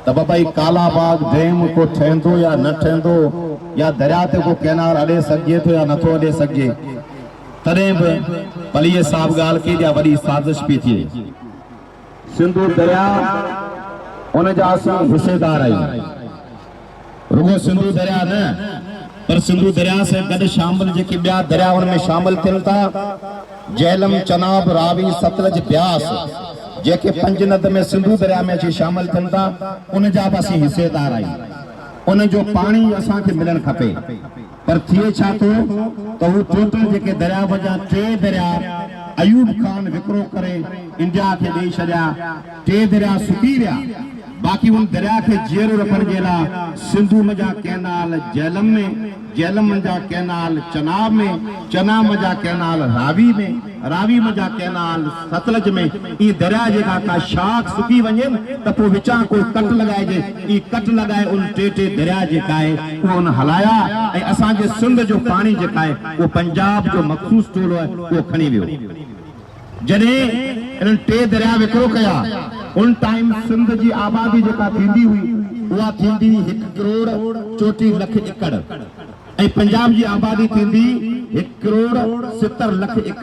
ته بابا هي ڪالا باغ ڊيم ڪو ٺهندو يا نه ٺهندو يا درياء تي ڪو ڪئنال اڏي سگهجي ٿو يا نٿو اڏي سگهجي. تڏهن به پليجي صاحب ڳالهه ڪئي ته اها وڏي سازش پئي ٿئي. سنڌو درياء ان جا اسين حصيدار آهيون. رڳو سنڌو درياء نه پر سنڌو درياء سان گڏ شامل جيڪي ٻيا درياء ان ۾ شامل ٿين ٿا، جهلم، چناب، راوي، ستلج، بياس، جيڪي پنجند ۾ سنڌو درياء ۾ اچي شامل ٿين ٿا، ان جا به اسين حصيدار آهيون. ان جو پاڻي اسان کي ملڻ کپي. پر ٿئي ڇا ٿو ته هو ٽوٽل جيڪي درياء منجهان ٽي درياء ايوب خان وڪرو ڪري انڊيا کي ڏئي ڇڏيا، ٽي درياء سڪي ويا، باقي ان درياء کي جيئرو رکڻ جي لاء سنڌو منجهان ڪئنال جهلم ۾، جهلم منجهان ڪئنال چناب ۾، چناب منجهان ڪئنال راوي ۾، راوي منجهان ڪئنال ستلج ۾، ائين درياء جيڪا ڪا شاخ سڪي وڃي نه ته پوء وچان ڪو ڪٽ لڳائجي، ائين ڪٽ لڳائي ان ٽي ٽي درياء جيڪا آهي اهو ان هلايا ۽ اسان جي سنڌ جو پاڻي جيڪا آهي اهو پنجاب جو مخصوص ٽولو آهي اهو کڻي ويو. جڏهن انهن ٽي درياء وڪرو ڪيا ان ٽائيم سنڌ جي آبادي جيڪا ٿيندي هئي اها ٿيندي هئي هڪ ڪروڙ 34 لک ايڪڙ ۽ پنجاب جي آبادي ٿيندي هڪ ڪروڙ 70 لک ايڪڙ.